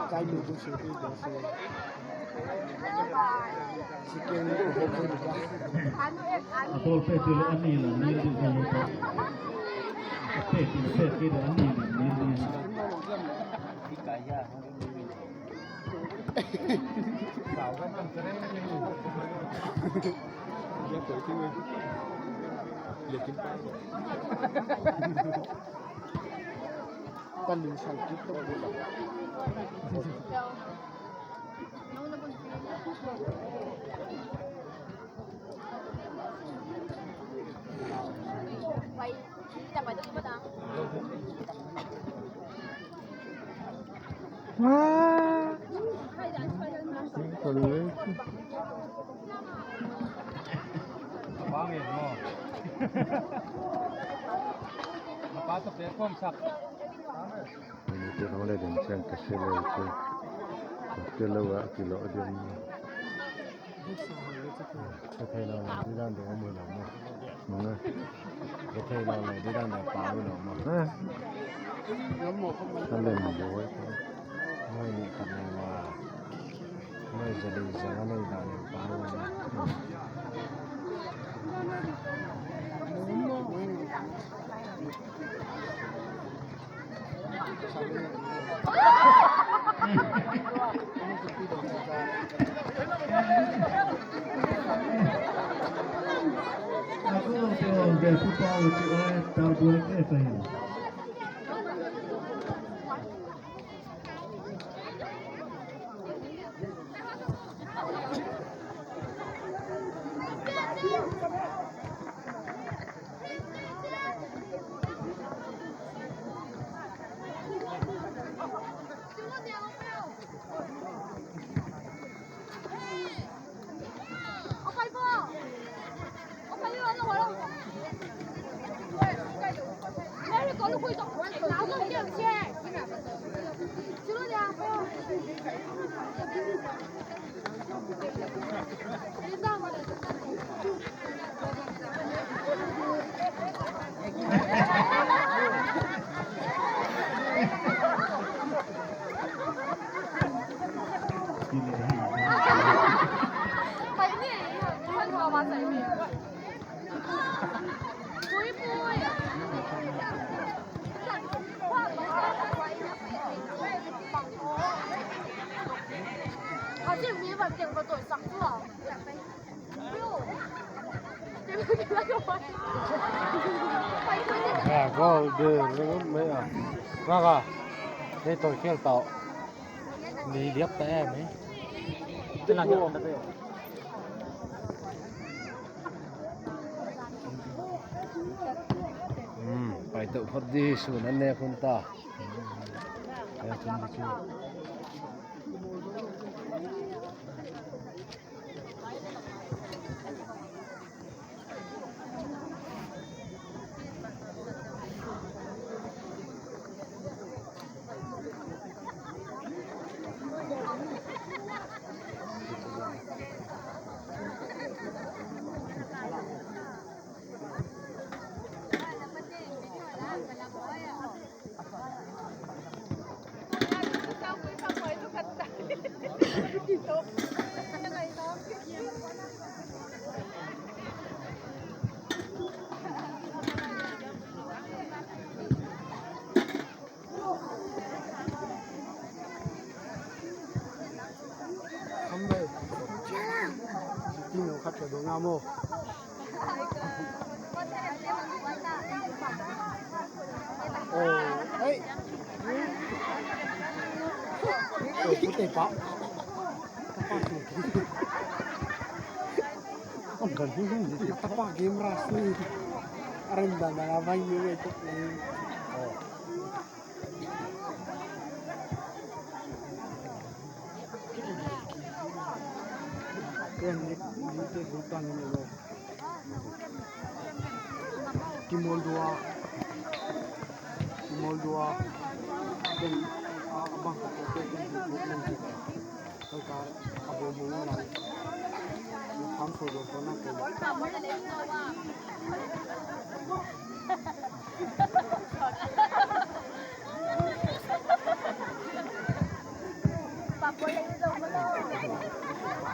A ball pek tu le a nil a nil dih hna lo tawh. A pek in a pek ke a nil a nil dih.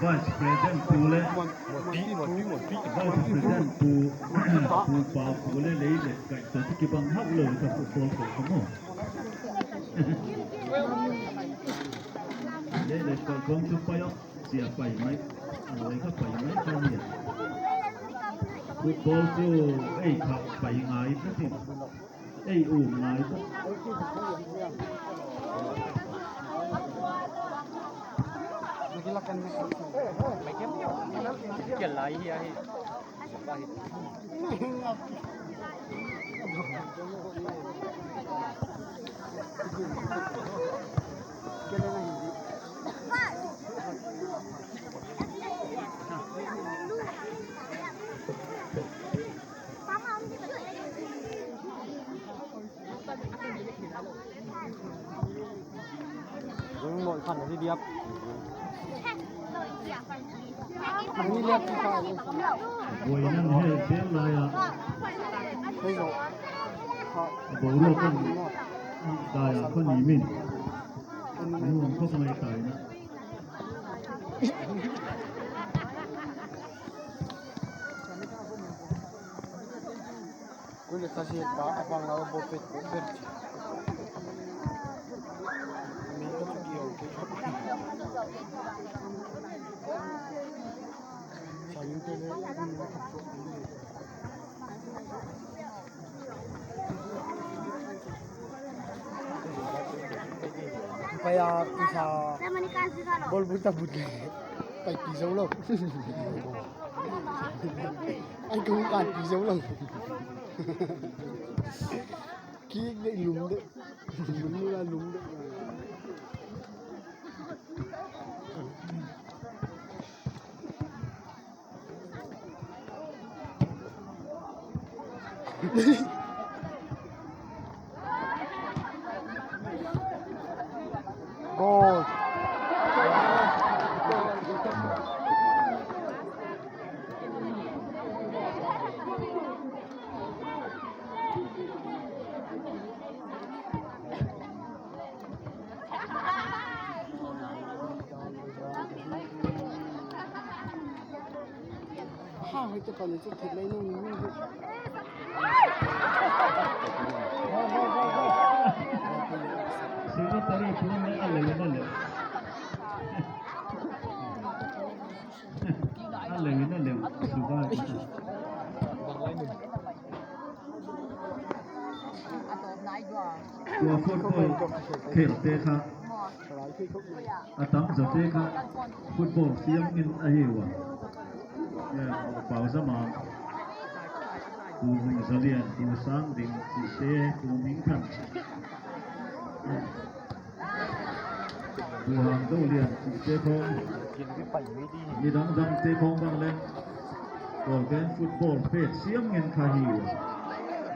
Vice President Pu leh Vice President Pu Pu Pau Pu leh lei let kaih tawh chu ki bang hauh lo kha football kawh kha maw. Lei let kaih kawng chu pai awk chia pai mai a lawi kha pai mai kha a nia. Football chu ei khah pai ngai bawkin ei um ngai bawk. Vawiin hel zel laia boruak an daiah khaw ni min nuam khawp mai taina. Secretary pun a lei in a lem a lei in a lem Subai Tua football khel te kha a tam za te kha football siam in a hiu a pau zama tu hming zalian tu sang ding tih te tu hming than tu hang do lian tih te khawng mi dang dang te khawng bang le kawl ten football pet siam ngen kha hiu a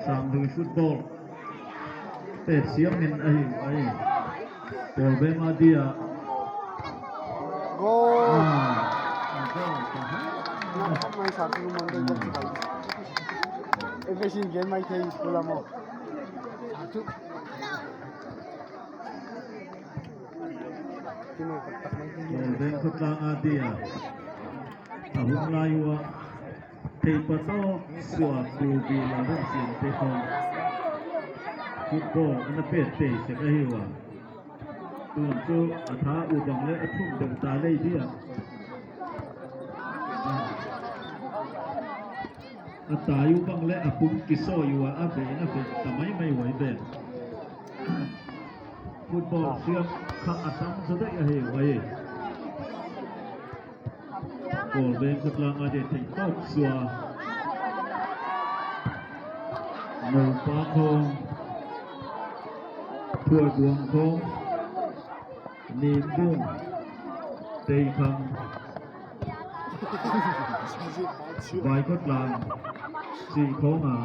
Sangdui football pet siam ngen a hiu a hi kawl veng a dia Goal! Ah, goal ta ha. Kawl veng khawtlang a dia a hung lai ua theipa tawk suah tu bi la rem siam te khawng football an a pet te sek a hiu a tun chu a tha u bang le a thum deuh ta lei dia a tai u bang le a pum ki sawi ua a ve in a ve ta mai mai uai vel football siam kha a tam za daih a hei uai Kawl veng khawtlang a de theih tawp chua Naupa khawng Phuarbuang khawng Nimbung Teikhang Vai khawtlang Chih khawngah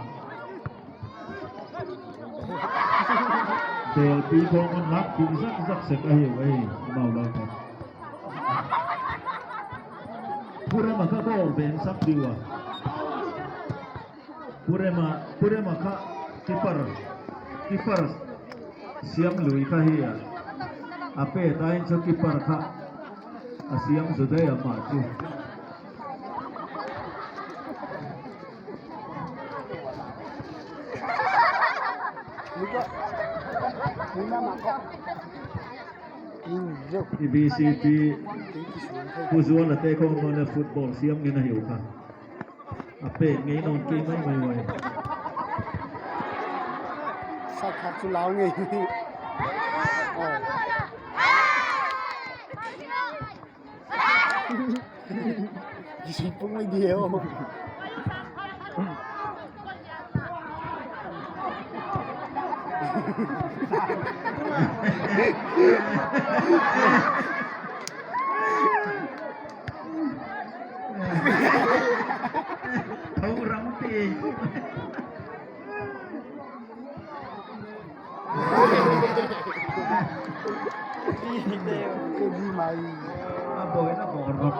Delpi khawng an lak tih zak zak sek a hiu ei mau lo kha. Purema kha goal ven sak diu a. Purema Purema kha keeper keeper siam lui kha hi a. A pe tain chu keeper kha. A siam za daih a mah chu. EBCP Pu Zuala te khaw hnuaia football siam ngen a hiu kha a pek ngei nawn ki mai mai mai. Tho rang ti. A bawi na bawr bawk.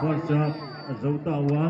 False a zo tau a.